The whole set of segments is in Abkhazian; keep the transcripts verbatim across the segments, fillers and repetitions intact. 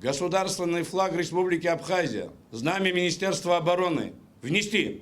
Государственный флаг Республики Абхазия, знамя Министерства обороны. Внести.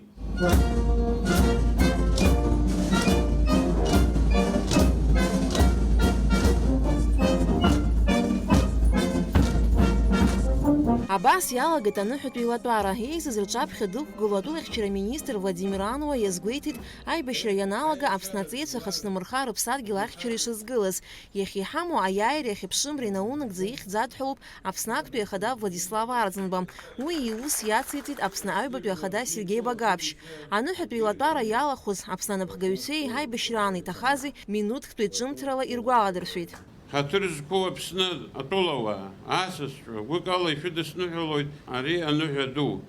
Абас иалагеит аныҳәатәи латәара. Еизаз рҿаԥхьа дықәгылоу атәылахьчара министр Владимир Ануа иазгәеиҭеит, аибашьра ианалага Аԥсны аҵеицәа хацәнымырха рыԥсадгьыл ахьчара ишазгылаз. Иахьа иҳамоу аиааира иахьа ԥшымра инаунагӡа ихьӡ адҳәалоуп Аԥсны актәи ахада Владислав Арӡынба. Уи иус иациҵеит Аԥсны аҩбатәи ахада Сергеи Багаԥшь. Аныҳәатәи латәара иалахәыз Аԥсны анапхгаҩцәеи ҳаибашьраан иҭахази минуҭктәи ҿымҭрала иргәаладыршәеит. Ҳаҭыр зқәу Аԥсны атәылауаа, асасцәа, гәыкала ишәыдысныҳәалоит ари аныҳәа ду.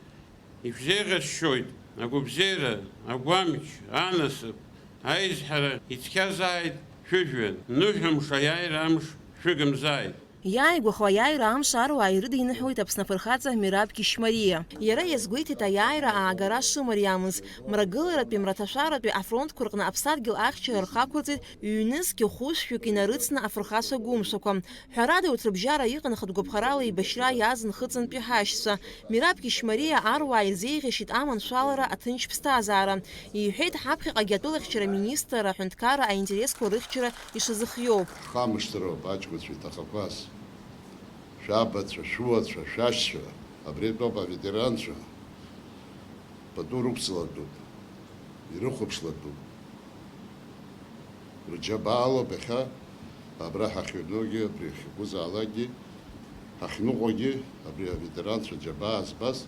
Ишәзеиӷьасшьоит агәабзиара, агәамч, анасыԥ, аизҳара ицқьазааит шәыжәҩан, ныҳәамш аиааира амш шәыгымзааит. Иааигәахо аиааира амш аруаа ирыдиныҳәалеит Аԥсны афырхаҵа Мераб Кьышьмариа. Иара иазгәеиҭеит аиааира аагара шымариамыз. Мрагыларатәи, мраҭашәаратәи афронтқәа рҟны аԥсадгьыл ахьчара рхы ақәырҵеит ҩнызқь хәышәҩык инарыцны афырхацәа гәымшәақәа. Ҳәарада, урҭ рыбжьара иҟан хатә гәаԥхарала еибашьра иааз нхыҵынтәи ҳашьцәа. Мераб Кьышьмариа аруаа ирзеиӷьашьеит аманшәалара, аҭынч ԥсҭазаара. Иҳәеит, ҳаԥхьаҟагьы атәылахьчара министр аҳәынҭқарра аинтересқәа рыхьчара ишазыхиоу. Ҳхамышҭроуп аҷкәынцәа иҭахақәаз. Шәабацәа, шәуацәа, шәашьцәа, абри атәоуп аветеранцәа. Пату рықәҵалатәуп, ирыхәаԥшлатәуп. Рџьабаалоуп иахьа абра ҳахьыҩнугьы, абри ҳахьықәызаалакгьы, ҳахьныҟәогьы, абри аветеранцәа џьабаа збаз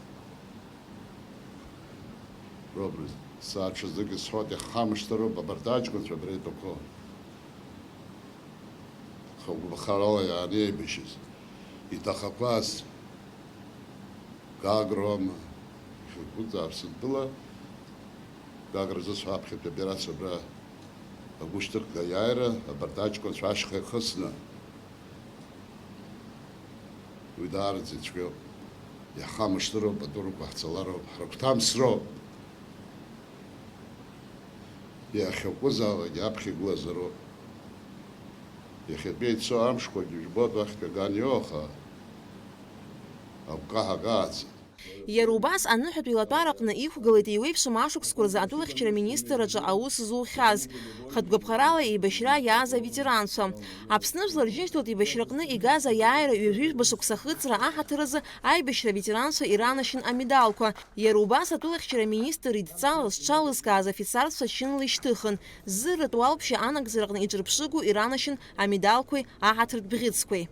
роуп. Сааҽазык исҳәоит, иаҳхамышҭыроуп абарҭ аҷкәынцәа абра итәақәоу. Хыгәбыхарала иаанеибашьыз, иҭахақәаз, Гагроума, Хьыкәыт Аԥсынтәыла, Гагра зысҳәа аԥхьатәи аоперациа абра агәышьҭыхга аиааира, абарҭ аҷкәынцәа ашьха ихысны. Уи даараӡа ицәгьоуп. Иаҳхамышҭыроуп, атәырқәа ҳцалароуп, ҳрыгәҭамсроуп. Иахьакәызаалакгьы аԥхьа игылазароуп. Иахьатәи ицо амшқәагьы жәбоит, уахьтәи аган иоуха, агәкаҳа акаацеит. Иара убас аныҳәатәи латәараҟны иқәгылеит еиуеиԥшым ашықәсқәа рзы атәылахьчара министр аҿы аус зухьаз, хатә гәаԥхарала еибашьра иааз аветеранцәа. Аԥсны жәлар рџьынџьтәылатә еибашьраҟны игаз аиааира ҩажәижәба шықәса ахыҵра аҳаҭыр азы аибашьра аветеранцәа иранашьан амедалқәа. Иара убас атәылахьчара аминистр идҵала зҽалызкааз афицарцәа чынла ишьҭыхын, зырратә уалԥшьа анагӡараҟны иҿырԥшыгоу иранашьан амедалқәеи аҳаҭыртә бӷьыцқәеи.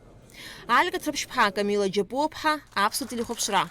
Алика Ҭрыԥшьԥҳа, Камила Џьапуаԥҳа, Аԥсуа телехәаԥшра.